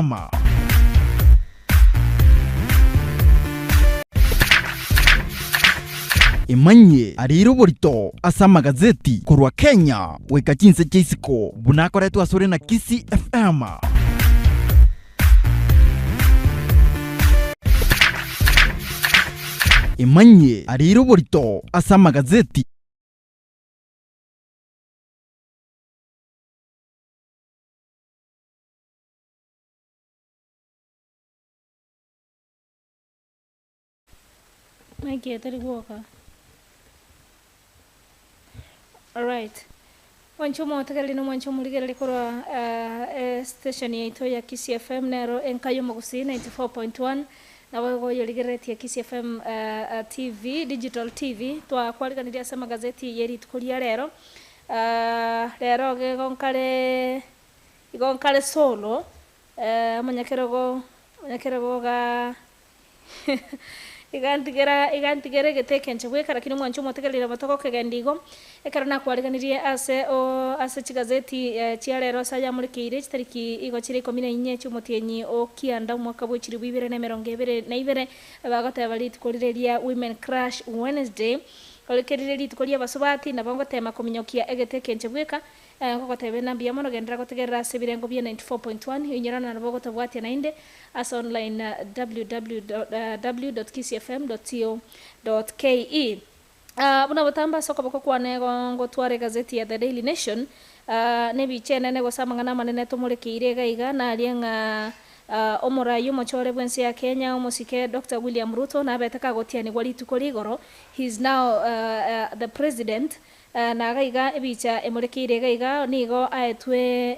FM. Emanyie ariire oborito ase amagazeti korwa Kenya goika chinse chia isiko buna akoretwe asore na Kisii FM. Emanyie ariire oborito ase amagazeti. Mic etari gwoka. Alright. Mwanche omotegereri na omwanche omorigereri korwa estation yaito ya Kisii FM nero enka y'omogusii 94.1 nabo igo oyorigereretie Kisii FM TV, digital TV, twakwariganirie ase amagazeti ye rituko ria rero. Rero igo nkare igo nkare solo, omonyakerogo omonyakerogo igaa Igantigera igantigera egete ekenche bweka, lakini omwancho omotegereri nabo togokegenda igo. Ekero nakwariganirie ase o ase chigazeti chia rero ase ayamorekeire chitariki igo chire ikomi na inye chi'omotienyi o kianda omwaka bwe chilifu ibere na emerongo ebere na ibere, bagoteba rituko rire ria Women Crush Wednesday, orikerire rituko ri'abasubati, nabo ngotema kominyokia egete ekenche bweka, Ngogotebia ng'a mbuya mono genderera gotegerera ase ebirengo bia 94.1, inyorana nabo ogotabwatia naende ase online www.kisifm.co.ke. Buna botambe ase okoboko kwane igo ngotwara egazeti ya The Daily Nation, na ebicha enene gose amang'ana amanene tomorekeire iga iga naria ng'a omorai omochore bw'ense ya Kenya omosike Doctor William Ruto nabete kagotianigwa rituko rigoro, he is now the president. Na iga iga ebicha emorekeire iga iga nigo aetwe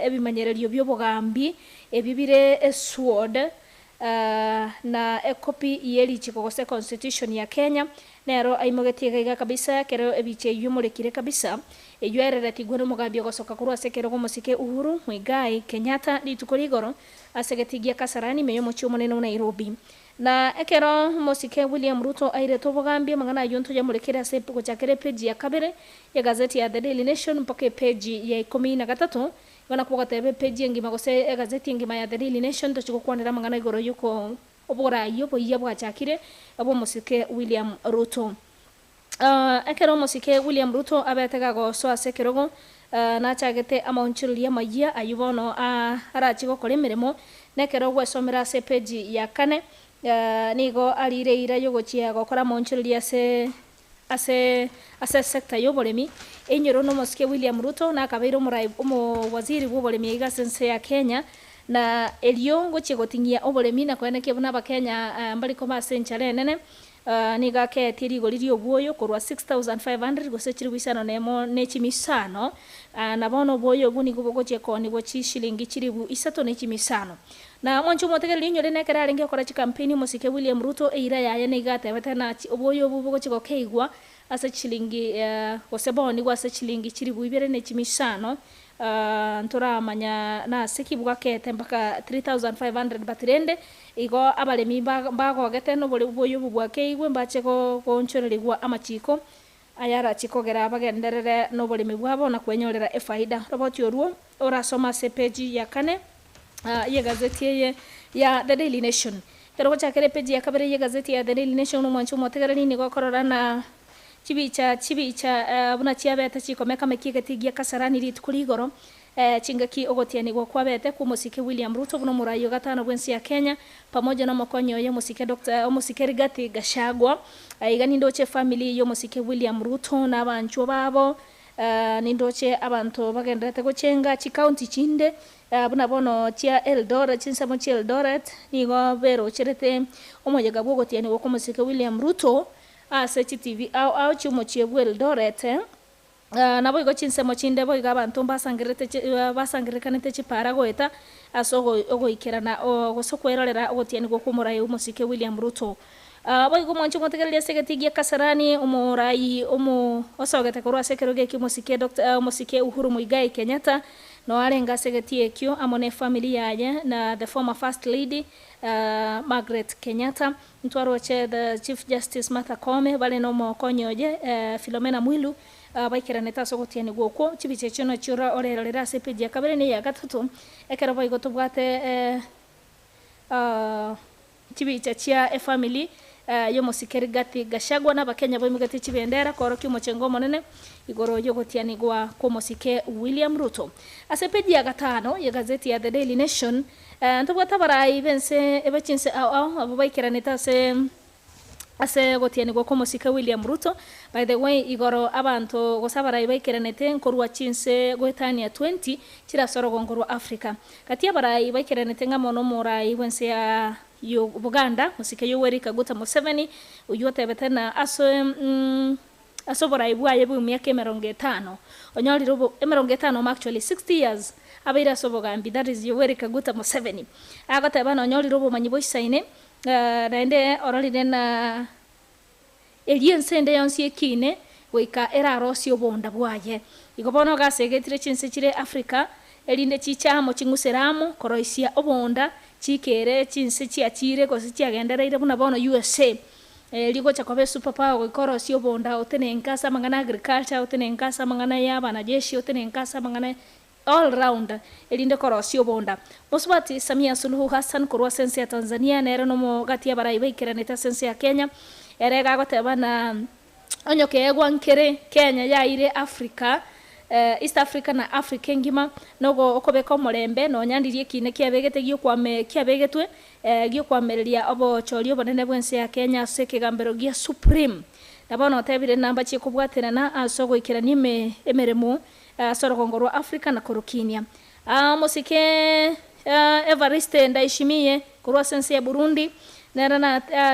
ebimanyererio bi'obogambi, ebi bire esword, na ekopi ye richiko gose constitution ya Kenya, nero aimogetie iga iga kabisa ekero ebicha eyio emorekire kabisa, eyio aereretigwe nomogambi ogosoka korwa ase ekerogo omosike Uhuru Muigai Kenyatta rituko rigoro ase egetii gia Kasarani ime y'omochie omonene o Nairobi. Na ekero omosike William Ruto airetwe obogambi, amang'ana ayio ntoyamorekere ase gochakera epeji ya kabere y'egazeti ya The Daily Nation mpaka epeji ya ikomi na gatato. Igo nakwo goteba epeji engima gose egazeti engima ya The Daily Nation tochie gokwanera amang'ana igoro y'oko oboraai oboyia bwachakire bw'omosike William Ruto. Ekero omosike William Ruto abete gagosoa ase ekerogo, nachagete amaonchoreria amayia ayio bono arachie gokora emeremo, na ekero ogwesomera ase epeji ya kane, nigo arire eira yogochia gokora amaonchoreria ase ase ase esector y'oboremi. Einyoro nomosike William Ruto nakabeire omorai omowaziri bw'oboremi aiga ase ense ya Kenya, na erio ngochia goting'ia oboremi na koenekia buna abakenya mbari koba ase enchara enene. Nigo akeetie rigori ri'obwoyo korwa 6,500 gose chilifu isano nemo ne chimi isano, na bono obwoyo obwo nigo bogochia koonigwa chishilingi chilifu isato ne chimi isano. Na mwanche omotegereri onyore nekero arenge gokora chikampeini omosike William Ruto eira yaye nigo atebete ng'a obwoyo obwo bogochia gokeigwa ase chishilingi gose boonigwe ase chilingi chilifu ibere ne chimi isano. Ntoramanya nase ki bwakete mpaka 3500 but rende igo abaremi mbagogete nobore oboyio obo bwakeigwe mbache goonchorerigwa amachiko ayarachie kogera bagenderere noboremi bwabo na kwenyorera efaida. Roboti orwo orasome ase epeji ya kane yegazeti eye ya The Daily Nation. Ekero ogochakera epeji ya kabere yegazeti ya The Daily Nation omwanchi omotegereri nigo okorora na Chibicha chibicha buna chiabete chikomeka-mekia egetii gia Kasarani rituko rigoro, chingaki ogotianigwa kwabete kw'omosike William Ruto buna omorai o gatano bw'ense ya Kenya, pamoja nomokonyi oye omosike Doctor omosike Rigathi Gachagua. Aiga nindoche efamiri y'omosike William Ruto na abanchwa babo, nindoche abanto bagendererete gochenga chicounty chinde buna bono chia Eldoret, chinsemo chia Eldoret nigo berocherete omoyega bw'ogotianigwa kw'omosike William Ruto. Ase chitibi ao ao chi'omochie bw'Eldoret, naboigo chinsemo chinde boigo abanto mbasangererete basangererekanete chipaara goeta ase ogoikerana gose kwerorera ogotianigwa kw'omorai omosike William Ruto. Boigo omwanchi omotegereri ase egetii gia Kasarani, omorai omo osogete korwa ase ekerogo ekio omosike Doctor omosike Uhuru Muigai Kenyatta noo arenge ase egetii ekio amo ne efamiri yaye na the former first lady Margaret Kenyatta. Ntwaroche the Chief Justice Martha Koome bare nomokonyi oye Philomena Mwilu. Baikeranete ase ogotianigwa okwo. Chibicha echio nachio orerorere ase epeji ya kabere na eya gatato, ekero boigo tobwate chibicha chia efamiri y'omosike Rigathi Gachagua na Abakenya baimogetie chibendera koorokia omochengo omonene igoro y'ogotianigwa kw'omosike William Ruto. Ase epeji ya gatano y'egazeti ya The Daily Nation, ntobwate abarai b'ense be chinse ao ao abwo baikeranete ase Ase gotianigwa kw'omosike William Ruto, by the way igoro abanto gose abarai baikeranete nkorwa chinse goetania 20 chire ase orogongo rwa Africa. Gati y'abarai baikeranete ng'amo nomorai bw'ense ya Buganda mosike Yoweri Kaguta Museveni oyio otebete na ase ase oborai bwaye bw'emiaka emerongo etano onyorire obo emerongo etano omo actually 60 years abeire ase obogambi that is Yoweri Kaguta Museveni agoteba nonyorire obomanyi boisaine Naende ororire na erio ense ende yonsi ekiine goika erarosie obonda bwaye. Igo bono gasegetire chinse chire Afrika, erinde chiche amo ching'usere amo koroisia obonda, chikere chinse chiachire gose chiagendereire buna bono USA rigocha koba esuper power goika orosie obonda otenenke ase amang'ana agriculture, otenenke ase amang'ana ya abanajeshi, otenenke ase amang'ana All round, erinde korosia obonda. Mosubati Samia Suluhu Hassan korwa ase ense ya Tanzania nere nomogati abarai baikeranete ase ense ya Kenya. Ere iga agoteba na onye keegwa nkere Kenya yaire Africa, East Africa na Africa engima nogo okobeka omorembe nonya ndiria ekiina kiabegete giokwame kiabegetwe giokwamereria obochori obonene bwense ya Kenya ase ekegambero gia Supreme. Na bono otebire nambachie kobwaterana ase ogoikerania eme emeremo Ase orogongo rwa Africa na korukinia. Omosike Evariste Ndayishimiye korwa ase ense ya Burundi nere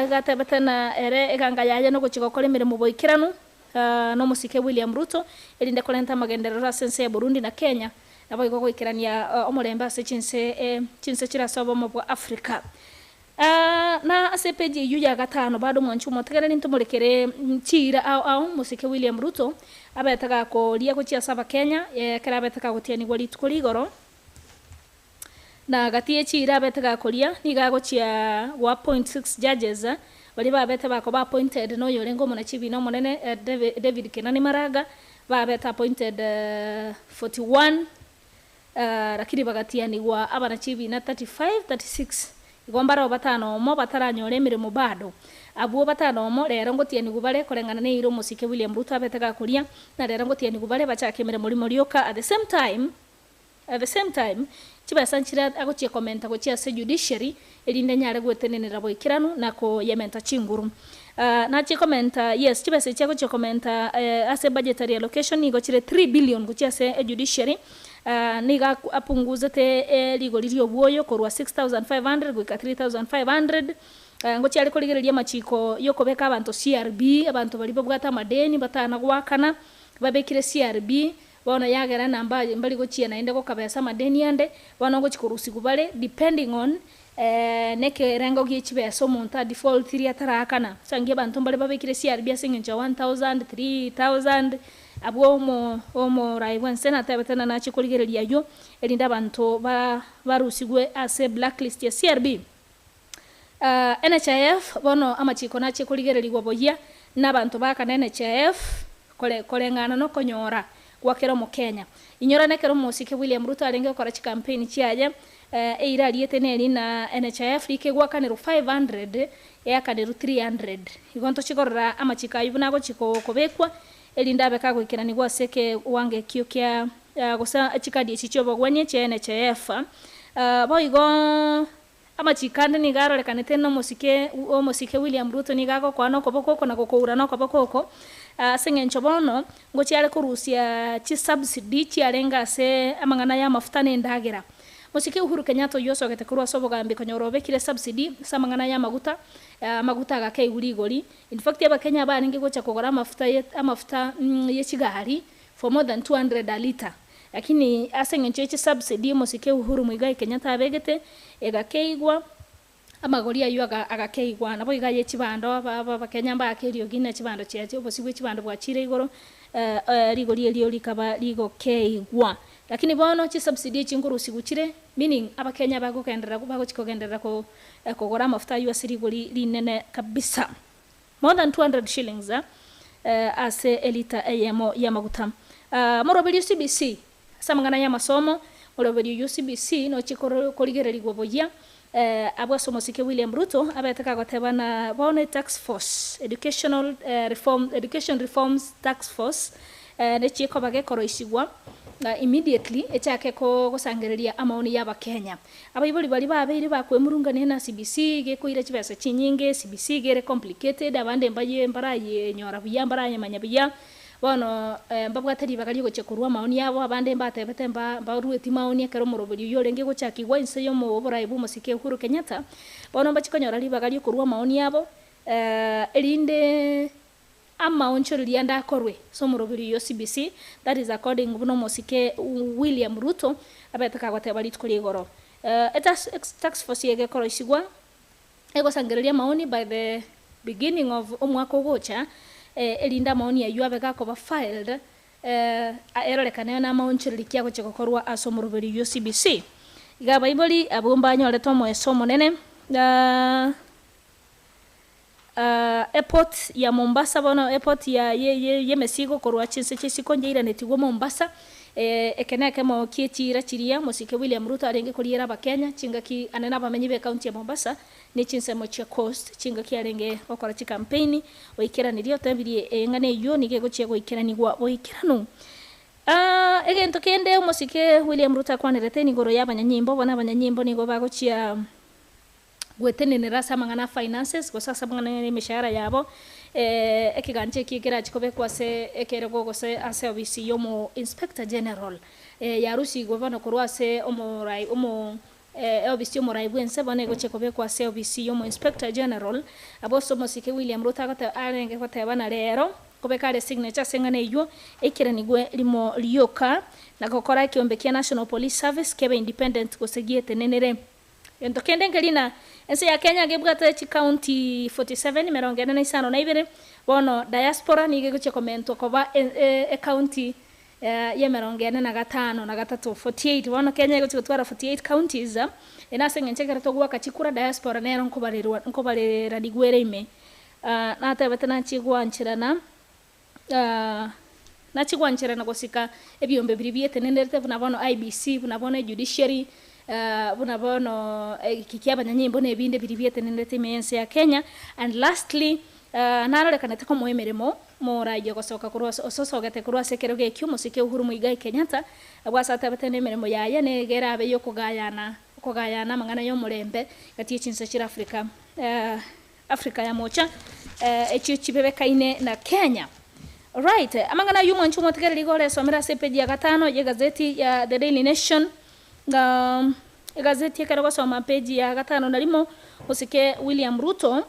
gatebete na ere eganga yaye nogochia gokora emeremo boikeranu nomosike William Ruto erinde korenta amagenderero ase ense ya Burundi na Kenya naboigo goikerania omorembe ase chinse chinse chire ase obomo bwa Africa. Na ase epeji eyio ya gatano bado mwanche omotegereri ntomorekere chiira ao ao mosike William Ruto abete gakoria gochia ase abakenya ekero abete kagotianigwa rituko rigoro na gati ye chiira abete gakoria nigo agochia go appoint six judges baria babete bakoba appointed na oyorenge omonachibina omonene David Kenani Maraga babete appointed 41 Lakini bagatianigwa abana chibiina 35, 36, igo mbareo batano omo bataranyora emeremo bado. Abwo batano omo rero ngotianigwa bare koreng'ana neira omosike William Ruto abete gakoria, na rero ngotianigwa bare bachake emeremo rimo rioka at the same time, at the same time chibesa nchire agochia komenta gochia ase judiciary erinde anyare gwetenenera boikeranu na koyementa chinguru. Nachie komenta yes chibesa echi agochia komenta ase budgetary allocation nigo chire 3 billion gochia ase ejudiciary nigo apunguzete rigori ri'obwoyo korwa 6500 goika 3500 ngochia are korigereria amachiko yokobeka abanto CRB abanto baria babwate amadeni batana goakana babekire CRB bono yagera namba mbari gochia naende gokabesa amadeni ande bono ngochia korusigwa bare depending on Nekerengo gie chibesa omonto a defaultirie ataraakana. Changia abanto mbare babekire CRB ase engencho ya 1000, 3000, abwo omo omorai bwense natebete ng'a nachie korigereria ayio, erinde abanto ba barusigwe ase blacklist ya CRB. NHIF bono amachiko nachie korigererigwa boyia, na abanto baakane NHIF kore koreng'ana nokonyora gwa kera omokenya. Inyora nekero omosike William Ruto arenge gokora chicampaign chiaye, Eira ariete neri na NHIF rika egwakanerwa 500 eakanerwe 300. Igo ntochie korora amachiko ayio buna agochia kobekwa erinde abe kagoikeranigwa ase ekewango ekio kia gose chikadi echi chiobogwenia chia NHIF. Boigo amachiko ande nigo arorekanete nomosike omosike William Ruto nigo agokoa nokoboko oko na gokoura nokoboko oko ase eng'encho bono ngochia are korusia chisubsidy chiarenge ase amang'ana y'amafuta na endagera. Mosike Uhuru Kenyatta oyio osogete korwa ase obogambi konyora obekire subsidy ase amang'ana y'amaguta, amaguta agakeigwa rigori. In fact abakenya abarenge gocha kogora amafuta ye amafuta ye chigari for more than 200 a litre. Lakini ase eng'encho ye chisubsidy omosike Uhuru Muigai Kenyatta abegete, egakeigwa amagori ayio aga agakeigwa. Nabo iga aye chibando aba aba abakenya mbake eriogi ne chibando chiaye obosio bwe chibando bwachire igoro rigori erio rikaba rigokeigwa. Lakini bono chisubsidy echi nkorusigwa chire, meaning abakenya bagogenderera bagochia kogenderera ko kogora amafuta aywo ase rigori rinene kabisa. More than 200 shillings. Ase elita eyemo y'amaguta. Moroberio CBC, ase amang'ana y'amasomo, moroberio oyio CBC nochie korigererigwa buya abwo ase omosike William Ruto abete kagoteba na bono etask force, educational reform, education reforms task force nechie koba gekoroisigwa immediately echake gosangereria amaoni y'abakenya. Abaibori baria babeire bakwemurungania na CBC gekoira chibesa chinyinge, CBC iga ere complicated, abande mbaye mbarayenyora buya mbarayemanya buya, bono mbabwate ribaga riogochia korwa amaoni abo, abande mbatebete mba mbarueti maoni ekero omoroberi oyio orenge gochakigwa inse ya omo oboraai bwa omosike Uhuru Kenyatta, bono mbachie konyora ribaga riokorwa amaoni abo, erinde Amaonchoreria ande akorwe ase omoroberi oyio CBC, that is according buna omosike William Ruto abete kagoteba rituko ria igoro. Task force eye egekoroisigwa egosangereria amaoni by the beginning of omwaka ogocha erinde amaoni ayio abe gakoba filed erorekane namaonchoreri ki agochia gokorwa ase omoroberi oyio CBC. Iga abaibori abwo mbanyorete omoeso omonene. Airport ya Mombasa bono airport ya y'emesigo korwa chinse chia isiko njairanetigwe Mombasa. Eke nekemo kie chiira chiria Mosike William Ruto arenge koriera Abakenya chingaki ane nabamenyi be county ya Mombasa ne chinsemo chia Coast chingaki arenge gokora chicampaign oikeranirie otebirie eng'ana eyio nigo egochia goikeranigwa boikeranu. Egento kende Omosike William Ruto akwanerete nigoro y'abanyanyimbo bono abanyanyimbo nigo bagochia Gwetenenera ase amang'ana a finances, gose ase amang'ana y'emeshahara yabo, ekegancha eki kerache kobekwa ase ekerogo gose ase ofisi y'omo inspector general, yarusigwe bono korwa ase omorai omo eofisi y'omorai bw'ense bono egochia kobekwa ase ofisi y'omo inspector general. Abwo ase omosike William Ruto agote arenge goteba na rero, kobeka are signature ase eng'ana eywo, eikeranigwe rimo rioka, na gokora ekeombe kia National Police Service kebe independent gose gietenenere. Gento kende nkeri na ense ya Kenya gebwate chicounty 47, 42, bono diaspora nigo egochia komentwa koba ecounty ya 45, 48. Bono Kenya egochia gotwara 48 counties, ere ase eng'encho ekero togoaka chikura diaspora nero nkobarerwa nkobareranigwa ere ime. Natebete nachie gwancherana. Nachie gwancherana gosika ebiombe biria bietenenerete buna bono IEBC, buna bono ejudiciary, buna bono eki kia abanyanyimbo na ebinde biria bietenenerete ime y'ense ya Kenya. And lastly, narorekanete komoa emeremo moraia gosoka korwa ase ososogete korwa ase ekerogo ekio omosike Uhuru Muigai Kenyatta, abwo ase atabete nemeremo yaye nigo erabe yokogayana okogayana amang'ana y'omorembe gati ye chinse chire Africa. Africa ya mocha echio chibebekaine na Kenya. Alright, amang'ana ayio mwanche omotegereri iga oresomere ase epeji ya gatano y'egazeti ya The Daily Nation. Ng'a egazeti ekero ogosoma peji ya gatano na rimo, osike William Ruto,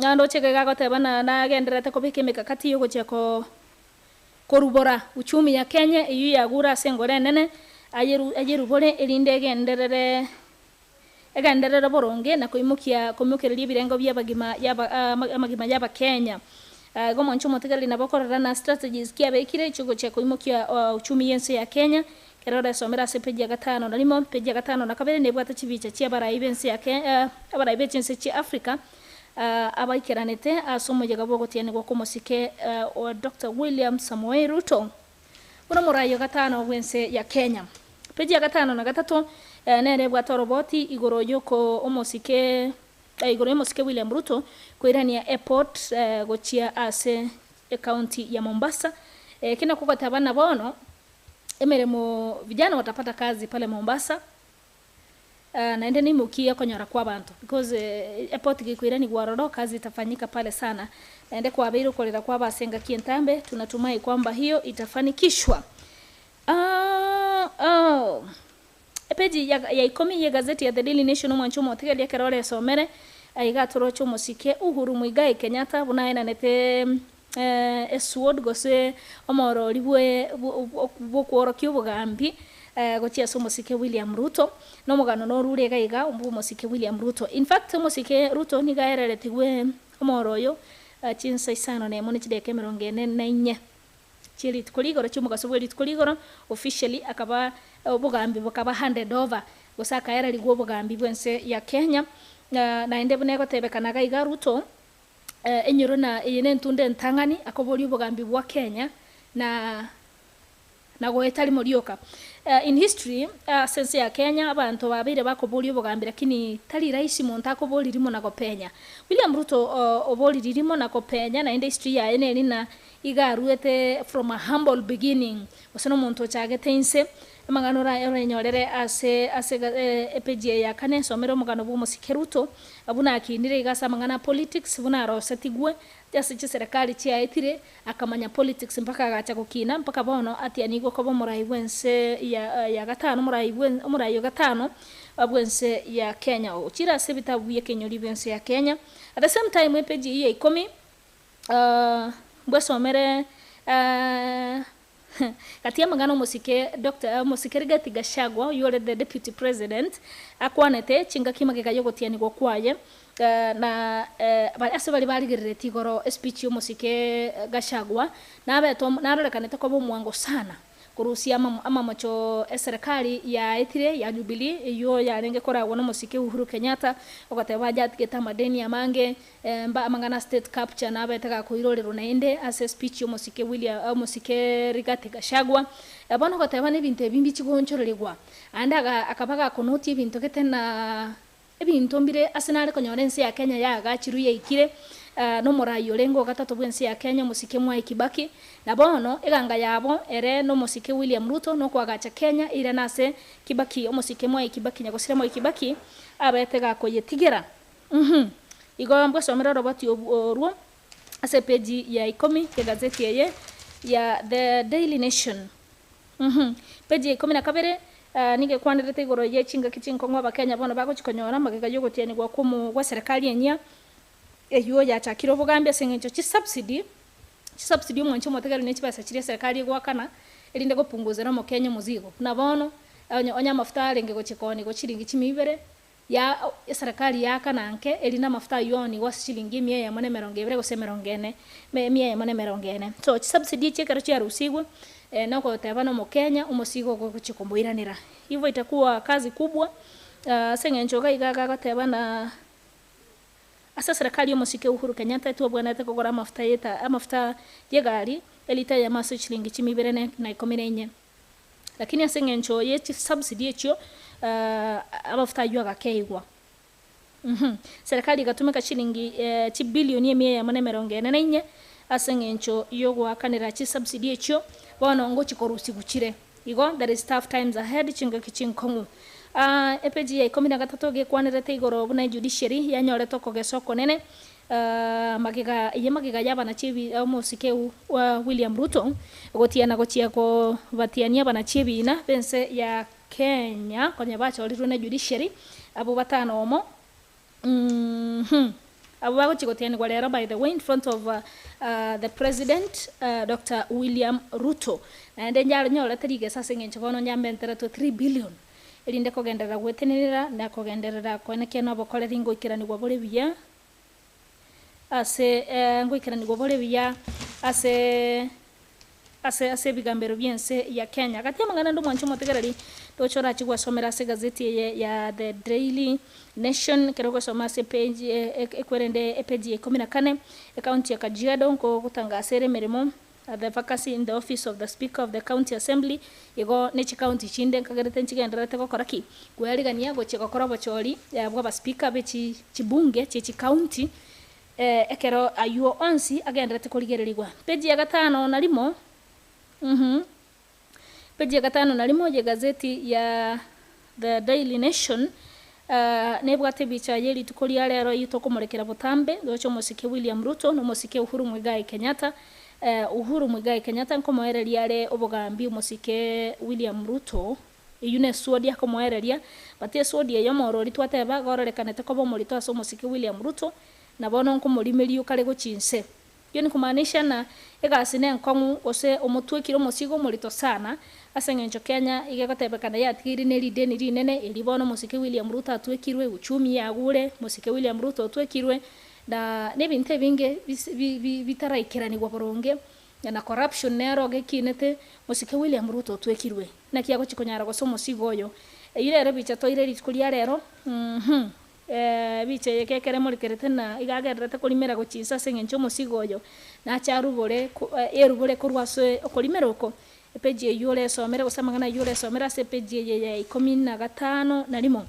ng'a ndoche iga agoteba na nagendererete kobeka emekakati yogochia ko korubora uchumi ya Kenya eyio yagure ase engoro enene, ayeru ayerubore erinde egenderere Egenderere boronge na koimokia koimokereria ebirengo bi'abagima y'aba amagima y'Abakenya. Igo omonche omotegereri nabo okorora na strategies ki abekire chigochia koimokia uchumi y'ense ya Kenya. Ekero oresomere ase page ya gatano na rimo, page ya gatano na kabere nebwate chibicha chia abarai b'ense ya Ke abarai be chinse chia Africa abaikeranete ase omoyega bw'ogotianigwa kw'omosike o Doctor William Samoei Ruto. Buna omoraai o gatano bw'ense ya Kenya. Peji ya gatano na gatato nere ebwate oroboti igoro y'oko omosike igoro y'omosike William Ruto koirania airport gochia ase ecounty ya Mombasa. Eke nakwo goteba na bono emeremo vijana watapata kazi pale Mombasa. Naende neimokie okonyora kw'abanto because airport gekoiranigwa ororo kazi itafanyika pale sana. Naende kwabeire okorera kwabo ase engaki entambe, tunatumai kwamba hiyo itafanikishwa. Epeji ya ya ikomi y'egazeti ya The Daily Nation omwanche omotigeria ekero oresomere, aiga atoroche omosike Uhuru Muigai Kenyatta buna aenanete esword gose omorori bwe bw'okworokia obogambi gochia ase omosike William Ruto, na omogano norure iga iga bw'omosike William Ruto. In fact omosike Ruto nigo aereretigwe omoro oyo chinsa isano na emo ne chidakika emerongo ene na inye chie rituko rigoro chi'omogaso bwe rituko rigoro officially akaba obogambi bokaba handed over gose akaererigwa obogambi bw'ense ya Kenya. Naende buna egotebekana iga iga Ruto. Enyoro na eye nentunda entang'ani akoboria obogambi bwa Kenya na na goeta rimo rioka. In history ase ense ya Kenya abanto babeire bakoboria obogambi lakini tari rahisi monto akoboria rimo na gopenya. William Ruto oboriri rimo na kopenya naende history yaye neri na iga aruete from a humble beginning gose nomonto ochagete inse amang'ana orenyorere ase ase epage eye ya kane nsomere omogano bwa omosike Ruto Buna akinire iga ase amang'ana a politics, buna arosetigwe ase chiserekari chiaetire, akamanya politics mpaka agacha gokina, mpaka bono atianigwe koba omorai bw'ense ya ya gatano omorai bwe omorai o gatano bw'ense ya Kenya. Ochire ase ebitabu bi'ekenyori bw'ense ya Kenya. At the same time epage eyio ya ikomi, mbwesomere Gati y'amang'ana omosike Doctor omosike Rigathi Gachagua oyio ore the deputy president akwanete chingaki magega y'ogotianigwa kwaye na ase baria barigereretie igoro espeech y'omosike Gachagua nabete narorekanete koba omwango sana korusia amamocho eserekari yaetire ya Jubilee eyio yarenge koragwa nomosike Uhuru Kenyatta ogoteba yatigete amadeni amange Mba amang'ana a state capture nabete gakoirorerwa naende ase speech y'omosike William omosike Rigathi Gachagua. Bono goteba nebinto ebi mbichi goonchorerigwa. Aende aga akaba gakonotia ebinto gete na ebinto mbire ase nare konyora ense ya Kenya yaagachirwe yaikire nomorai orenge ogatato bwense ya Kenya omosike Mwai Kibaki. Na bono eganga yabo ere nomosike William Ruto nokoagacha Kenya eirane ase Kibaki omosike Mwai Kibaki nyagosira Mwai Kibaki abete gakoyetigera. Uhum. Igo mbwesomere oroboti orwo ase epeji ya ikomi y'egazeti eye ya The Daily Nation. Uhum. Peji ya ikomi na kabere nigo ekwanerete igoro ye chingaki chinkong'u Abakenya bono bagochia konyora amagega y'ogotianigwa kw'omo gweserekari enyia eywo yachakire obogambi ase eng'encho chisubsidy chisubsidy omwanchi omotegereri ne chibesa chiria eserekari egoakana erinde gopunguzera omokenya omozigo. Buna bono onye onye amafuta arenge gochia koonigwa chiringi chimia ibere ya eserekari yaakana nke, erinde amafuta ayio aonigwe ase chilingi emia eyemo na emerongo ebere gose emerongo ene, emia eyemo na emerongo ene. So chisubsidy echi ekero chiarusigwe, nogoteba na omokenya omosigo ogo ogochia komoiranera. Hivo itakuwa kazi kubwa, ase eng'encho iga iga agagoteba na ase eserekari y'omosike Uhuru Kenyatta twabwenerete kogora amafuta yeta amafuta yegari elita eyemo ase chilingi chimia ibere na ikomi na inye. Lakini ase engencho ye chisubsidy echio, amafuta ayio agakeigwa. Uhum. Serikali egatumeka chilingi chibilioni emia eyemo na emerongo ene na inye ase engencho yogoakanera chisubsidy echio, bono ngochi korusigwa chire. Igo there is tough times ahead, chingaki chinkong'u. Epeji ya ikomi na gatato gekwanerete igoro buna ejudiciary yanyorete okogesa okonene Magega eye magega y'abanachi ebi omosike William Ruto gotiana gochia kobatiania abanachi ebiina b'ense ya Kenya konya bachorirwe na judiciary abwo batano omo abwo bagochia gotianigwa rero by the way in front of the president Doctor William Ruto naende nyanyorete rigesa ase eng'encho bono nyamenteretwe 3 billion erinde kogenderera gwetenenera na kogenderera koenekia nobokoreri ngoikeranigwa bore buya. Ase ngoikeranigwa bore buya ase ase ase ebigambero bi'ense ya Kenya. Gati y'amang'ana ande omwanche omotegereri, toche orache gwesomera ase egazeti eye ya The Daily Nation, ekero ogosoma ase epage ekwerende epage ya ikomi na kane, ekaunti ya Kajiado nkogotangasa ere emeremo The vacancy in the office of the speaker of the county assembly, igo ne chikaunti chinde nkagerete nchigendererete gokora ki? Kwearigania gochia gokora obochori bwa abaspeaker be chi chibunge chie chikaunti ekero aywo onsi agendererete korigererigwa. Page ya gatano na rimo, uhum, page ya gatano na rimo y'egazeti ya The Daily Nation nebwate ebicha ye rituko ria rero eyio tokomorekera botambe, roche omosike William Ruto na omosike Uhuru Muigai Kenyatta. Uhuru Muigai Kenyatta nkomoereria are obogambi omosike William Ruto, eyio neswodi akomoereria, but eswodi eye omorori twateba gororekanete koba omorito ase omosike William Ruto, na bono nkomorimeria okare gochia inse. Eyio nikumaanisha ng'a egasi nenkong'u gose omotwekire omosigo omorito sana ase eng'encho Kenya iga egotebekana yatigeire ne rideni rinene eri bono omosike William Ruto atwekirwe, uchumi yagure, omosike William Ruto otwekirwe na nebinto ebinge bise bitaraikeranigwa boronge na corruption nero iga ekinete, omosike William Ruto otwekirwe. Naki agochia konyara gose omosigo oyo. Eyio nere ebicha toire rituko ria rero. Ebicha eye ekere emorekerete na iga agendererete korimera gochia inse ase eng'encho omosigo oyo nache arubore erubore korwa ase okorimera oko. Epeji eyio oresomere gose amang'ana ayio oresomere ase epeji eye ya ikomi na gatano na rimo.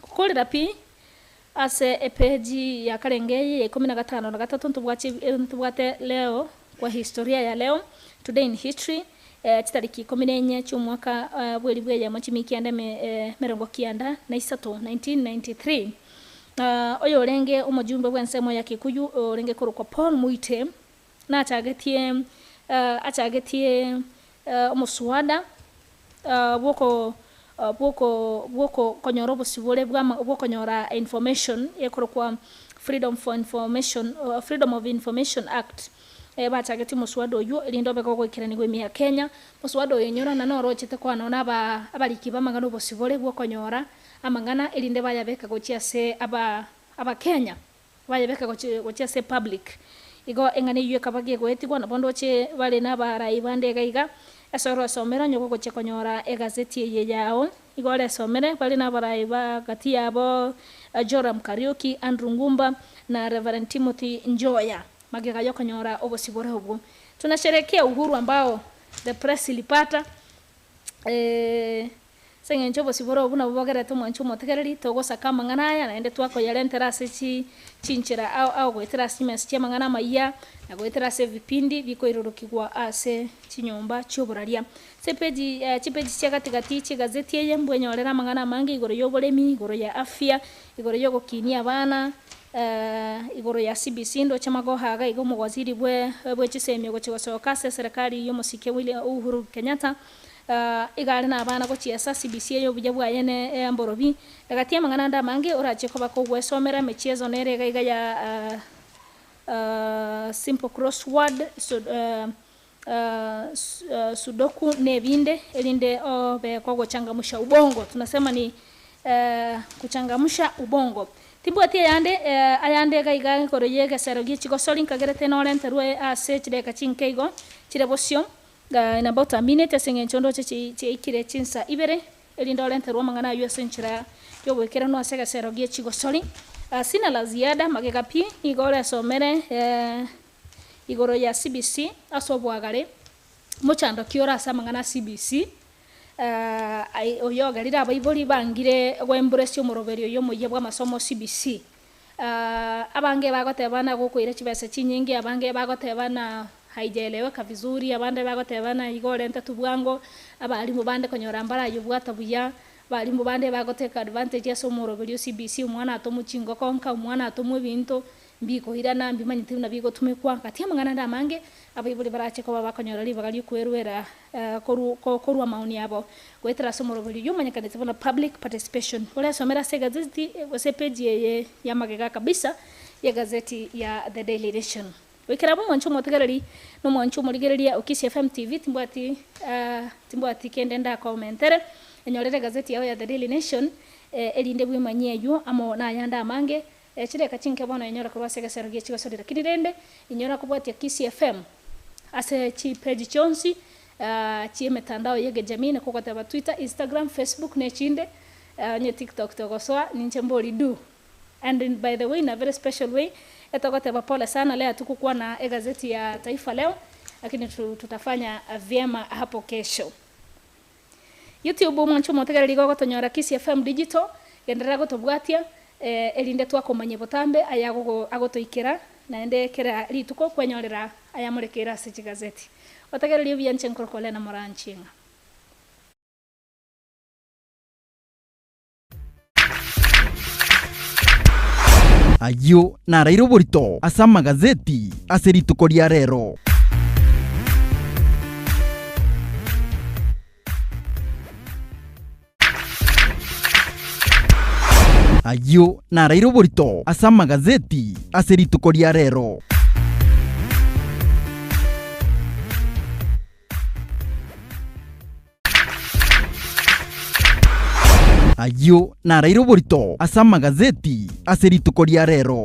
Gokorera pi ase epeji ya karenge eye ya ikomi na gatano na gatato ntobwache ntobwate leo kwa historia ya leo, today in history, Chitariki ikomi na enye chi'omwaka bw'elifu eyemo chimia kianda emerongo kianda na isato, 1993, oyorenge omojumbe bw'ensemo ya Kikuyu orenge korokwa Paul Muite nachagetie achagetie omoswada bw'oko bw'oko bw'okonyora obosibore bw'ama bw'okonyora information ekorokwa Freedom for Information Freedom of Information Act. Bachagetie omoswada oyio, erinde obe gogoikeranigwa ime ya Kenya. Omoswada oyo inyora na noro ochete koa nonya aba abariki b'amang'ana obosibore bw'okonyora amang'ana, erinde bayabeka gochia ase aba Abakenya, bayabeka gochia gochia ase public. Igo eng'ana eyio ekaba gegoetigwa, nabo ndoche bare nabarai bande iga iga, ase orosomere onye gogochia konyora egazeti eye yao, igo oresomere, bare nabarai ba gati yabo Joram Kariuki, Andrew Ngumba, na Reverend Timothy Njoya. Magega y'okonyora obosibore obwo, tunasherehekea uhuru ambao the press ilipata, ase eng'encho obosibore obwo nabwo bogerete omwancho omotegereri, togosaka amang'ana aya naende twakoyarentera ase chi chinchera ao ao goetera ase chimesa chi'amang'ana amayia, na goetera ase ebipindi bikoirorokigwa ase chinyomba chi'oboraria. Ase epeji chipeji chia gati gati chi'egazeti eye mbwenyorere amang'ana amange igoro y'oboremi, igoro ya afya, igoro y'ogokinia abana, Igoro ya CBC ndoche magoha iga iga omowaziri bwe bwe chisemi ogochia gosoka ase eserekari y'omosike William Uhuru Kenyatta iga are na abana gochiesa CBC eye obuya bwaye ne eyamborobi. Egati y'amang'ana ande amange orachie koba kogwesomera emechieso nere iga iga ya simple crossword Sudoku nebinde erinde obe kogochangamsha ubongo tunasema ni kuchangamsha ubongo. Timbwati eyande ayande iga iga igoro y'egesero gie chigosori nkagerete norenterwe ase chidakika chinke igo chire bosio in about a minute ase eng'encho ndoche chiaikire chinsa ibere erinde orenterwe amang'ana ayio ase enchera y'oboikeranu ase egesero gie chigosori. Sina la ziada magega pi nigo oresomere. Igoro ya CBC ase oboagare, mochando ki ore ase amang'ana a CBC? Oyo ogerire abaibori bangire goembrace omoroberi oyo omoyia bw'amasomo CBC. Abange bagoteba na gokoira chibesa chinyinge, abange bagoteba na haijaeleweka vizuri, abande bagoteba na igo orentetwe bwango, abalimu bande konyora mbarayobwata buya, abalimu bande bagotake advantage ase omoroberi o CBC, omwana atomwe chingoko nka, omwana atomwe ebinto. Mbikoirana, mbimanyete buna bigotumekwa. Gati y'amang'ana ande amange, abaibori barache koba bakonyora ribaga ri'okwerwera korwa amaoni abo goetera ase omoroberi oyio omanyekanete buna public participation. Oresomere ase egazeti gose epeji eye y'amagega kabisa y'egazeti ya The Daily Nation. Goikera abwo omwanchi omotegereri na omwanchi omorigereria o Kisii FM TV timbwati timbwati kende ndakomentere. Enyorere egazeti yao ya The Daily Nation erinde bwemanyie aywo amo nayande amange. Chidakika chinke bono inyora korwa ase egesero gie chigosori, lakini rende inyora kobwatia Kisii FM ase chipeji chionsi chi'emetandao y'egejamii nakwo goteba Twitter, Instagram, Facebook na echinde onye TikTok togosoa ninche mbori du. And in by the way in a very special way etogoteba pole sana leo hatukukua na egazeti ya Taifa Leo lakini tutafanya vyema hapo kesho. YouTube omwanche omotegereri igo ogotonyora Kisii FM Digital, genderera gotobwatia erinde twakomanyia botambe aya agotoikera naende kera rituko kwenyorera ayamorekeire ase chigazeti. Otegererie buya inche nkorokwa Lena Moranchi ng'a. Ayio naraire oborito ase amagazeti ase rituko ria rero. Ayio naraire oborito ase amagazeti ase rituko ria rero. Ayio naraire oborito ase amagazeti ase rituko ria rero.